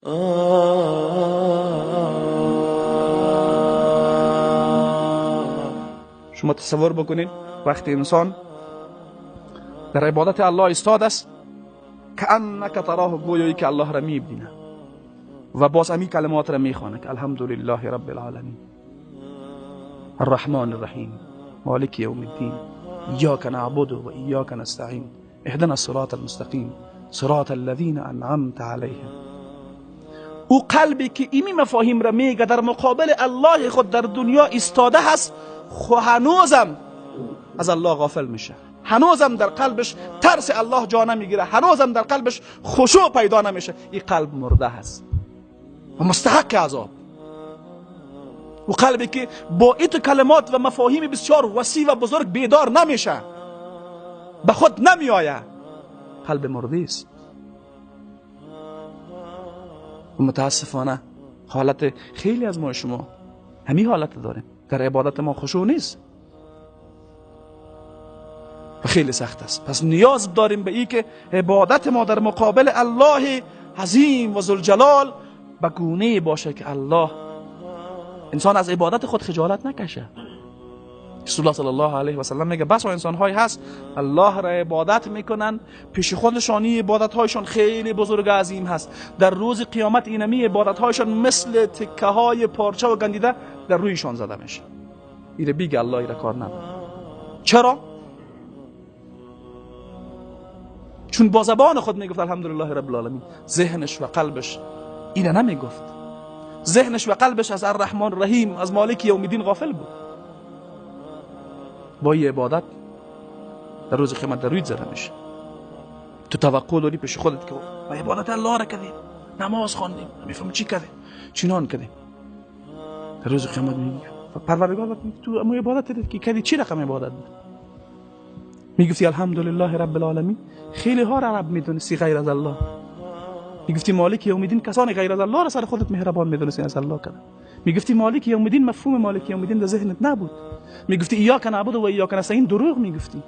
شما تصور بکنید وقتی انسان در عبادت الله ایستاد است، کأنک تراه، گویایی که الله را میبینه و باز امی کلمات را میخوانه که الحمدلله رب العالمین الرحمن الرحیم مالک یوم الدین ایاک نعبد و ایاک نستعین اهدنا الصراط المستقیم صراط الذین انعمت علیهم. او قلبی که ایمی مفاهیم را میگه در مقابل الله خود در دنیا ایستاده هست، خو هنوزم از الله غافل میشه، هنوزم در قلبش ترس الله جا نمیگیره، هنوزم در قلبش خشوع پیدا نمیشه. این قلب مرده هست و مستحق عذاب. و قلبی که با ایت کلمات و مفاهیم بسیار وسیع و بزرگ بیدار نمیشه، به خود نمیآید، قلب مرده است. و متاسفانه حالت خیلی از ما شما همین حالت داریم، در عبادت ما خشوع نیست و خیلی سخت است. پس نیاز داریم به ای که عبادت ما در مقابل الله عظیم و ذوالجلال به گونه باشه که الله انسان از عبادت خود خجالت نکشه. رسول الله صلی الله علیه و سلم میگه بس انسان های هست الله را عبادت میکنن، پیش خودشان عبادت هایشان خیلی بزرگ عظیم هست، در روز قیامت اینمی عبادت هایشان مثل تکه های پارچه و گندیده در رویشان زده میشه. ایره بیگه الله ایره کار نداره. چرا؟ چون با زبان خود میگفت الحمدلله رب العالمین، ذهنش و قلبش اینه نمیگفت. ذهنش و قلبش از الرحمن الرحیم، از مالک یوم الدین غافل بود. با این عبادت در روز قیامت در روی زده میشه. تو توقع داری پیش خودت که با عبادت الله را کردیم، نماز خواندیم، نمیفهم چی کردیم، چنان کردیم، در روز قیامت میگی پروردگار میگه تو امو عبادت که کردی چی رقم عبادت بود؟ میگفتی الحمدلله رب العالمین، خیلی ها را رب میدونستی غیر از الله. میگفتی مالک یوم الدین، کسانی غیر از الله را سر خودت مهربان میدونستی از الله کردن. میگفتی مالک یوم الدین، مفهوم مالک یوم الدین در ذهنت نبود. میگفتی ایاک نعبد و ایاک نستعین، دروغ میگفتی.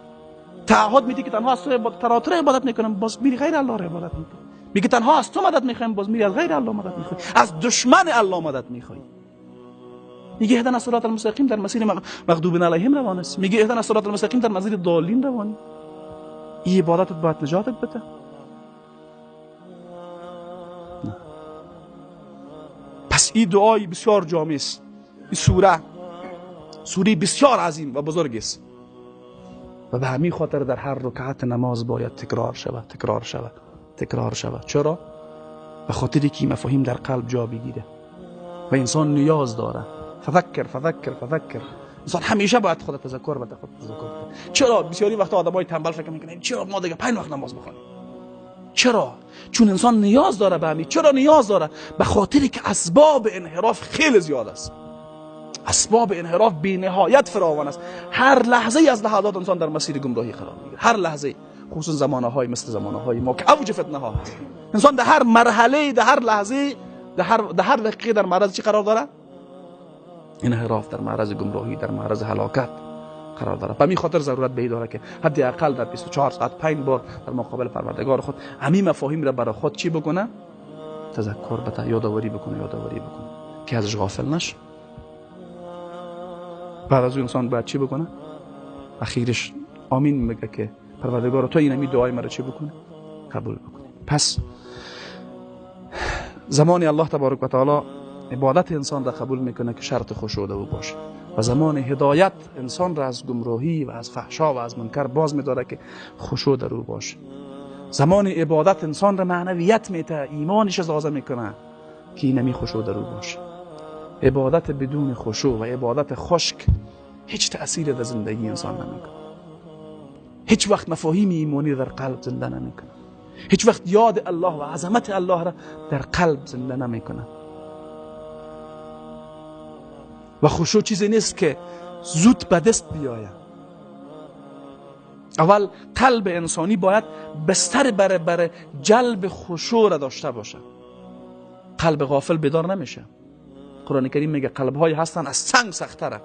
تعهد میدی که تنها از تو تراتر عبادت میکنم، باز میری غیر الله را عبادت میکنی. میگی تنها از تو مدد میخوایم، باز میری از غیر الله مدد میخوای، از دشمن الله مدد میخوای. میگه اهدنا الصراط المستقیم، در مسیر مغضوب علیهم روان است. میگه اهدنا الصراط المستقیم، در مسیر ضالین روانی. این عبادتت باید نجاتت بده. نه. پس این دعای بسیار جامع است. این سوره بسیار عظیم و بزرگ است و به همین خاطر در هر رکعت نماز باید تکرار شود، تکرار شود، تکرار شود. چرا؟ به خاطر که مفاهیم در قلب جا بگیره و انسان نیاز داره. فذکر فذکر فذکر، انسان همیشه باید خود تذکر بده، خود تذکر بده. چرا بسیاری وقتا آدمای تنبل فکر میکنن چرا ما دیگه 5 وقت نماز بخونیم؟ چرا؟ چون انسان نیاز داره به همین. چرا نیاز داره؟ به خاطری که اسباب انحراف خیلی زیاد است، اسباب انحراف بی نهایت فراوان است. هر لحظه از لحظات انسان در مسیر گمراهی قرار میگیره، هر لحظه، خصوصا زمانه های مثل زمانه های ما که اوج فتنه ها هست. انسان در هر مرحله، در هر لحظه، در هر دقیقه در معرض چی قرار داره؟ انحراف، در معرض گمراهی، در معرض هلاکت قرار داره. به همین خاطر ضرورت به داره که حداقل در 24 ساعت 5 بار در مقابل پروردگار خود همین مفاهیم را برای خود چی بکنه؟ تذکر بده، یادآوری بکنه، یادآوری بکنه که ازش غافل نشه. بعد از اون انسان باید چی بکنه؟ اخیرش آمین میگه که پروردگار تو اینمی دعای مرا چی بکنه؟ قبول بکنه. پس زمانی الله تبارک و تعالی عبادت انسان را قبول میکنه که شرط خشوع او باشه و زمان هدایت انسان را از گمراهی و از فحشا و از منکر باز میداره که خشوع در او باشه. زمان عبادت انسان را معنویت میته، ایمانش ازازه میکنه که اینمی خشوع در او باشه. عبادت بدون خشوع و عبادت خشک هیچ تأثیر در زندگی انسان نمیکنه. هیچ وقت مفاهیم ایمانی در قلب زنده نمیکنه. هیچ وقت یاد الله و عظمت الله را در قلب زنده نمیکنه. و خشوع چیزی نیست که زود به دست بیاید. اول قلب انسانی باید بستر بر جلب خشوع را داشته باشه. قلب غافل بیدار نمیشه. قرآن کریم میگه قلب های هستن از سنگ سخت‌تره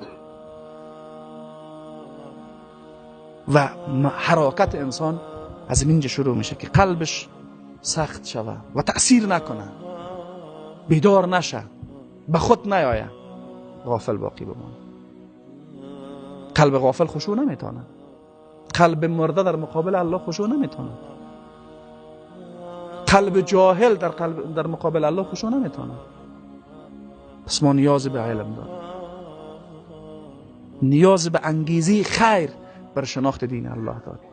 و حرکت انسان از اینجا شروع میشه که قلبش سخت شوه و تأثیر نکنه. بیدار نشه، به خود نیایه، غافل باقی بمانه. قلب غافل خشوع نمیتونه. قلب مرده در مقابل الله خشوع نمیتونه. قلب جاهل در مقابل الله خشوع نمیتونه. پس ما نیاز به علم داریم، نیاز به انگیزه خیر بر شناخت دین الله داریم.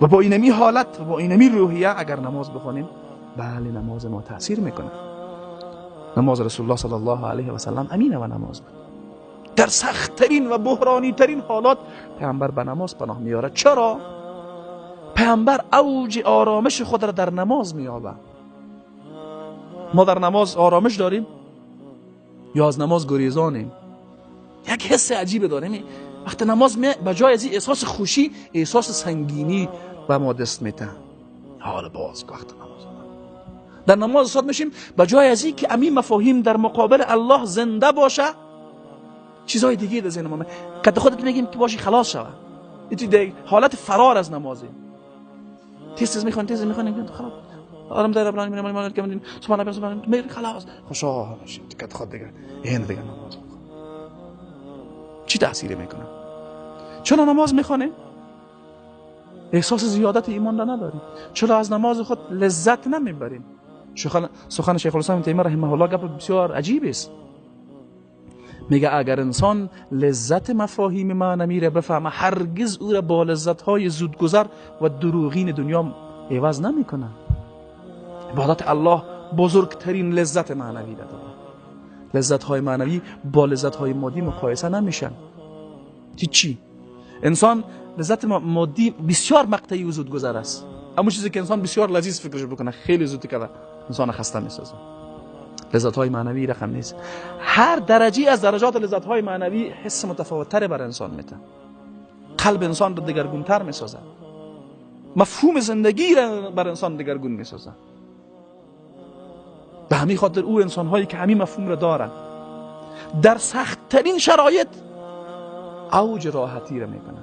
و با اینمی حالت و با اینمی روحیه اگر نماز بخوانیم، بله نماز ما تاثیر میکنه. نماز رسول الله صلی الله علیه و سلم امینه و نماز بود. در سختترین و بحرانی ترین حالات پیامبر به نماز پناه میاره. چرا؟ پیامبر اوج آرامش خود را در نماز مییابد. ما در نماز آرامش داریم یا از نماز گریزانیم؟ یک حس عجیب داریم وقتی نماز می به جای از احساس خوشی، احساس سنگینی به ما دست میده. حال باز وقت نماز در نماز استاد میشیم، به جای از که امین مفاهیم در مقابل الله زنده باشه، چیزهای دیگه در ذهن ما که خودت میگیم که باشی خلاص شوه. این حالت فرار از نمازه. تیز میخوان، تیز میخوان، خلاص آرام داره رب العالمین، سبحان الله سبحان الله، خلاص خوشحال میشیم که خود دیگه این دیگه نماز چی تأثیر میکنه؟ چرا نماز میخوانیم؟ احساس زیادت ایمان را نداریم. چرا از نماز خود لذت نمیبریم؟ سخن شیخ الاسلام تیمیه رحمه الله گپ بسیار عجیب است. میگه اگر انسان لذت مفاهیم معنوی را بفهمه، هرگز او را با لذت های زودگذر و دروغین دنیا عوض نمیکنه. عبادت الله بزرگترین لذت معنوی را داره. لذت های معنوی با لذت های مادی مقایسه نمیشن. چی؟ انسان لذت مادی بسیار مقطعی و زودگذر است. اما چیزی که انسان بسیار لذیذ فکرش بکنه خیلی زود که انسان خسته میسازه. لذت های معنوی رقم نیست. هر درجه از درجات لذت های معنوی حس متفاوت تر بر انسان میده. قلب انسان رو دگرگون تر میسازه. مفهوم زندگی را بر انسان دگرگون میسازه. به همین خاطر او انسان هایی که همین مفهوم را دارن در سخت ترین شرایط اوج راحتی را میکنن.